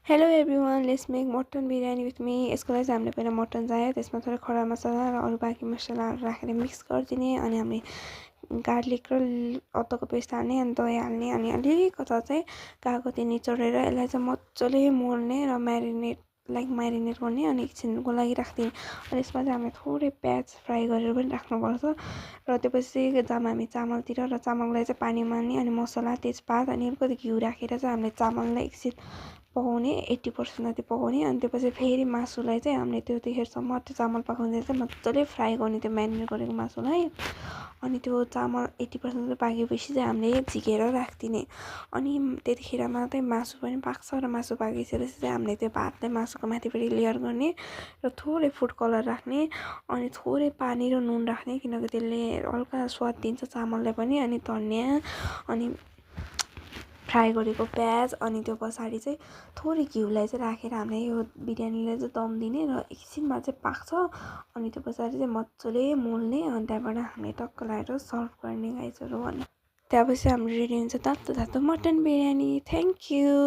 Hello everyone, let's make mutton biryani with me. यसको लागि चाहिँ हामीले पहिला मटन चाहियो, त्यसमा थोरै खडा मसला र अरू बाँकी मसलाहरू राखेर मिक्स गरिदिने। अनि हामीले गार्लिक र अदुवाको पेस्ट हाल्ने, अनि दही हाल्ने, अनि अलिकता चाहिँ कागती निचोरेर यसलाई चाहिँ मजाले मोल्ने र म्यारिनेट गर्ने। अनि एकछिनको लागि राखिदिने। अनि यसमा चाहिँ हामीले थोरै प्याज फ्राई गरेर पनि राख्नुपर्छ। र त्यसपछि जब हामी चामलतिर र चामललाई चाहिँ पानी उमाल्ने, अनि मसला तेजपात अनि अलिकति घिउ राखेर चाहिँ हामीले चामललाई एकछिन पकाउने, 80% जति पकाउने। अनि त्यसपछि फेरि मासुलाई चाहिँ हामीले त्यतिखेरसम्म त्यो चामल पकाउँदै चाहिँ मजाले फ्राई गर्ने, त्यो म्यारिनेट गरेको मासुलाई। अनि त्यो चामल 80% जति पाकेपछि चाहिँ हामीले झिकेर राखिदिने। अनि त्यतिखेरमा चाहिँ मासु पनि पाक्छ। र मासु पाकिसकेपछि चाहिँ हामीले त्यो भातलाई मासुको माथिपट्टि लेयर गर्ने र थोरै फुड कलर राख्ने, अनि थोरै पानी र नुन राख्ने, किनकि त्यसले हल्का स्वाद दिन्छ चामललाई पनि। अनि धनिया, अनि फ्राई गरेको प्याज, अनि त्यो पछाडि चाहिँ थोरै घिउलाई चाहिँ राखेर हामीले यो बिरयानीलाई चाहिँ दम दिने र एकछिनमा चाहिँ पाक्छ। अनि त्यो पछाडि चाहिँ मजाले मोल्ने, अनि त्यहाँबाट हामीले टक्क लगाएर सर्भ गर्ने गाइजहरू। अनि त्यसपछि हाम्रो रेडी हुन्छ तातो तातो मटन बिरयानी। Thank you.